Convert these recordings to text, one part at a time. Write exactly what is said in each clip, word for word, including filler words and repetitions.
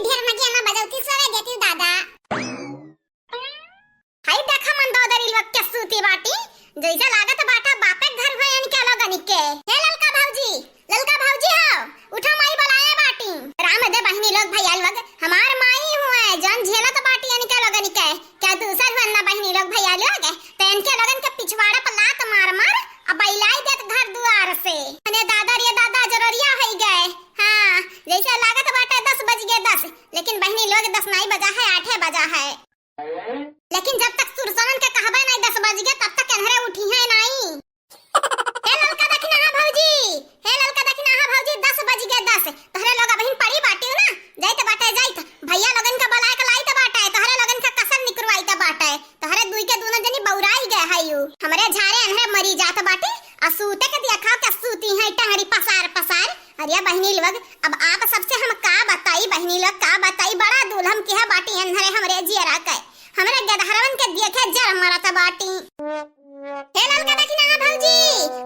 ढेर मगिया ना बजौती सोवे देती दादा। हाय देखा मंदोदरी लोग के सूती बाटी, जैसे लागत बाटा बापे घर भयन के लोगन के। हे ललका भौजी, ललका भौजी हो, उठा माई बुलाए बाटी। राम दे बहिनी लोग भैया लोग, हमार माई हुए जौन झेलत बाटी इनके लोगन के। क्या दूसर हुए ना बहिनी लोग भैया लोग, तो इनके लोगन के पिछवाड़ा पर लात मार मार अब बैलाई देत घर दुआर से। अने दादा रे दादा जररिया होइ गए। हाँ, जैसे लागत बाटे दस बज गए दस, लेकिन बहिनी लोग दस नाई बजा है, आठे बजा है। लेकिन जब तक सुरसवन के कहबे नाई दस बज गए, तब तक एनहरे उठी है नाई। हे ललका दखिनहा भौजी, हे ललका दखिनहा भौजी, दस बज गए दस। तोहरे लोग अबहिन पड़ी बाटी हो ना, जाइत बाटे जाइत। भैया लोगन का बुलाए के लाइत बाटे, तोहरे लोगन का कसर निकरवाइत बाटे। तोहरे दुई के दूनो जनी बौराई गए है यू। हमरे झारे एनहरे मरी जात बाटी, आ सूते के देखा के सूती है टंगड़ी पसार पसार। अरे बहिनी लोग, अब आप सबसे हम का बताई बहिनी लोग, का बताई, बड़ा दुलहम किहा बाटी एनहरे हमरे जियरा के। हमरे गदहरवन के देखे जर मरत बाटी। हे ललका दखिनहा भौजी,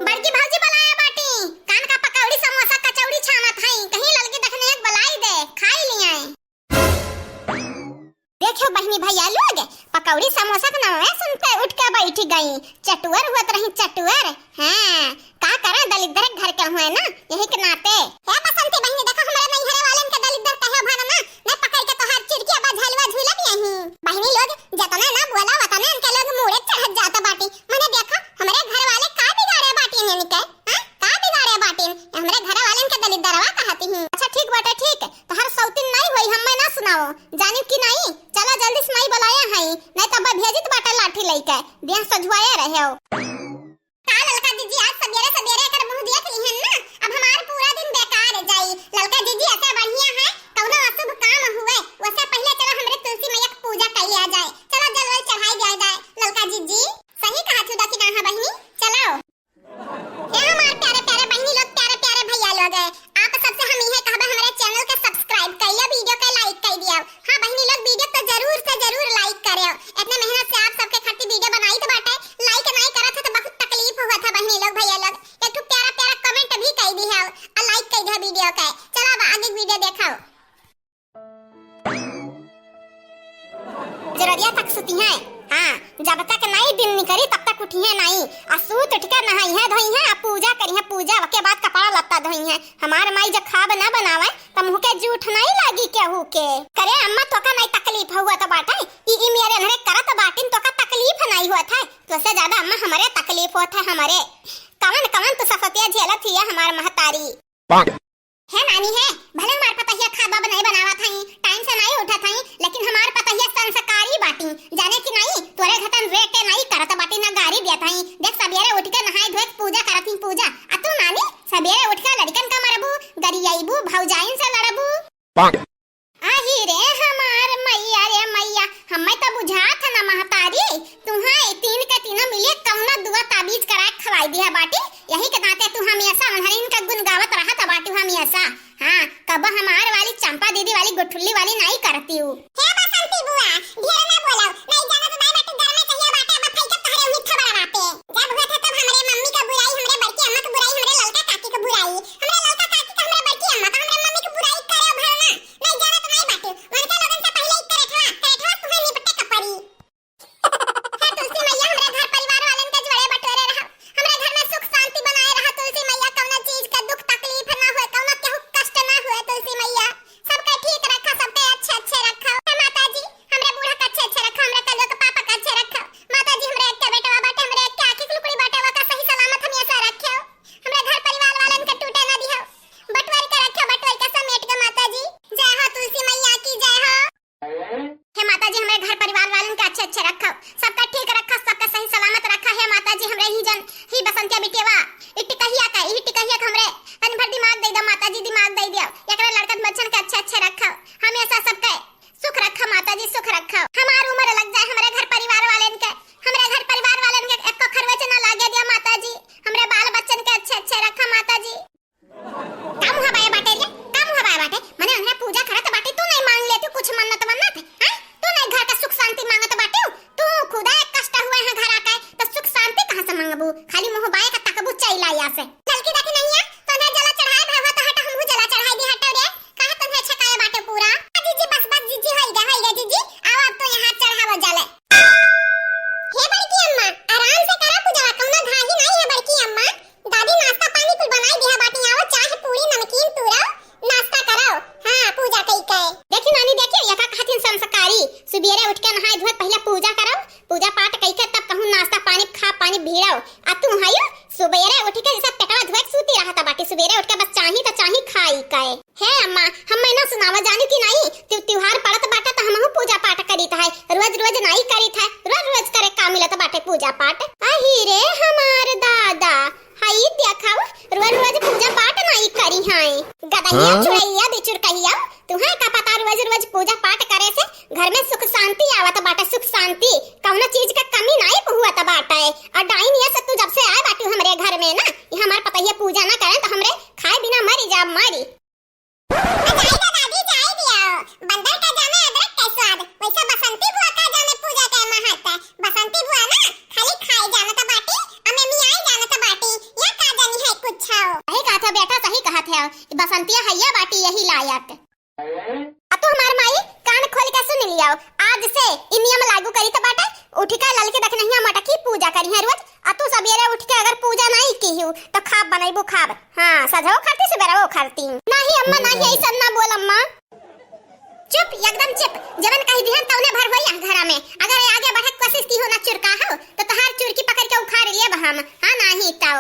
बड़की भौजी बुलाया बाटी। कान का पकौड़ी समोसा कचौड़ी छानत हई, कहीं ललकी दखिनहा के बुलाई दे, खाई लियाए। देखियो बहिनी भैया लोग, पकौड़ी समोसा के नाम सुनते उठ के बैठ गई। चटुअर हुअत रही चटुअर। हाँ, का करा दलिद्दर घर के हुए ना, यही के नाते। हे बसंती बहिनी, देखो हमरे नैहरे वालन के दलिद्दर कहे भर ना, मैं पकड़ के तोहार चिड़किया बा झलवा झूलब यहीं। बहिनी लोग, जतना ना बोला वतना इनके लोग मूड़े चढ़त जात बाटी। मने देखो, हमरे घर वाले का बिगाड़े बाटी इनके? हाँ? का बिगाड़े बाटी? हमरे घर वालन के दलिद्दरवा कहती हूँ। अच्छा ठीक बाटे, ठीक। तोहार सौतीन नाई होई, हम्मे ना सुनाओ। जानिब कि नाई? चला जल्दी से माई बुलाया है, नाई तब भेजित बाटे लाठी लइके। देह सजुआए रहे हो। का ललका जीजी आज सबेरे सबेरे एकर मुंह देख लिहन ना, अब हमार पूरा दिन बेकार जाई। ललका जीजी ऐसे बढ़िया है, कौनो अशुभ काम हुए, वसे पहले चलो हमरे तुलसी मैया के पूजा कर लिया जाए। चलो जल वल चढ़ाई दिया जाए। ललका जीजी सही कहा थू दखिनहा बहिनी, चलो। ए हमार प्यारे प्यारे बहिनी लोग, प्यारे प्यारे भैया लोग, आप सबसे हम इहे कहबे हमरे channel के subscribe कर लियो, video के like कर दियो। हाँ बहिनी लोग, video तो जरूर से जरूर like करियो। इतने मेहनत से आप सबके खातिर video बनाई तो बाटे, like नहीं करत है तो बहुत तकलीफ हुआ था बहिनी लोग भैया लोग। एक ठो प्यारा प्यारा comment भी कर दी है और like कर दिया video के। चलो अब आगे video देखो। जररिया तक सुती हैं। हाँ, जब तक नाई दिन निकली तब तक उठी हैं नाई। आ सूत उठ के नहाई है धोई है, आ पूजा करी है पूजा, ओके बाद कपड़ा लत्ता धोई है। हमार माई जब खाब ना बनावे त मुँह के जूठ नाई लागी केहू के। करे अम्मा तोका नाई तकलीफ हुआ त बाटे, ई ई मेरे नहरे करत बाटिन तोका तकलीफ नाई होत है, तोसे ज्यादा अम्मा हमरे तकलीफ होत है हमरे। कवन कवन तू ससतिया झेलत हिया हमार महतारी। हे नानी हे, भले हमार पतहिया खाबा बनाए बनावत हई, time से नाई उठत हई, लेकिन हमार पतहिया संस्कारी बाटी। जाने कि नाई, तोरे घटन रेटे नाई करत बाटी, ना गारी देत हई। देख सबेरे उठ के नहाए धोए के पूजा करत हई, पूजा। आ तू नानी, सबेरे उठ के लड़कन का मरबू, गरियाईबू, भौजाइन से लड़बू। आही रे हमार मैया रे मैया, हमें तो बुझात है ना महतारी, तुहाँ ई तीन के तीनों मिले कौनो दुआ ताबीज करा के खवाई दिया बाटी। यही के नाते तू हमेशा उन्हरिन का गुन गावत रहत बाटू हमेशा। हाँ, कबो हमार वाली चंपा दीदी वाली गुठुल्ली वाली नाई करती हूँ। हे बसंती बुआ, ढेर ना बोलो, नहीं जाना तो दाई बाटी घर में चाहिए बाटे, अब फैकत तहरे उन्हीं थबड़वा पे। जब हुआ था तब हमरे मम्मी का बुराई, हमरे बड़की अम्मा की बुराई, हमरे ललका काकी की बुराई, हमरे ललका काकी का, हमरे बड़की अम्मा का, हमरे मम्मी की बुराई करे भरना। नहीं जाना तो नहीं बाटू, उनके लोगन से पहले ही करेठवा, करेठवा तुम्हें निपटे के पड़ी। हे तुलसी मैया, हमरे घर परिवार वालन के जोड़े बटोरे रहा, हमरे घर में सुख शांति बनाए रहा तुलसी मैया, कौनो चीज का दुख तकलीफ ना होए, कौनो केहू कष्ट ना होए तुलसी मैया, सबके ठीक रखा, सबके अच्छे अच्छे रखा। हे माता जी, हमरे बूढ़ा के अच्छे अच्छे रखा, हमरे कलुआ के पापा के अच्छे रखा। माता जी, हमरे एक के बेटवा बाटे, हमरे एक के आँखी के लुकड़ी रोज रोज पूजा पाठ नाहीं करिहैं। गदहिया, हाँ? चुड़ैया, बिचुर कहिया, तुहैं का पता रोज रोज पूजा पाठ करे से घर में सुख शांति आवत बाटे, सुख शांति। कौनो चीज क कमी नाहीं हुअत बाटे। अउर डाइन ये से तू जब से आए बाटू हमरे घर में ना, ये हमार पतोहिया पूजा ना करें तो हमरे खाए बिना मरी जा, मरी। आ, जाए दे दादी, जाए दियो। बंदर का जाने अदरक के स्वाद, वैसा बसंती बुआ का जाने पूजा के महत्व। बसंती बुआ ना खाली खाए जानत बाटी, अमे मियाई जानत बाटी, या का जानी है कुछ हो। सही कहत है बेटा, सही कहत है। बसंतिया हैया बाटी यही लायक। आ तू हमार माई, कान खोल के सुन लियो, आज से ई नियम लागू करी त बाटे, उठ के ललकी दखिनहिया मटकी पूजा करिहैं रोज। आ तू सबेरे उठ के अगर पूजा नाहीं किहू, तो खाब बनैबू खाब। हाँ, सझवो खाती, सबेरवो खाती। नाहीं अम्मा, नाहीं, अइसन ना बोल अम्मा। चुप, एकदम चुप। जवन कहि दिहन तउने भर होई यहाँ घरा में। अगर आगे बढ़े के कोशिश किहू ना चुरका हो, तो तोहार चुरकी पकड़ के उखाड़ लेब हम। हाँ, नाहीं तो।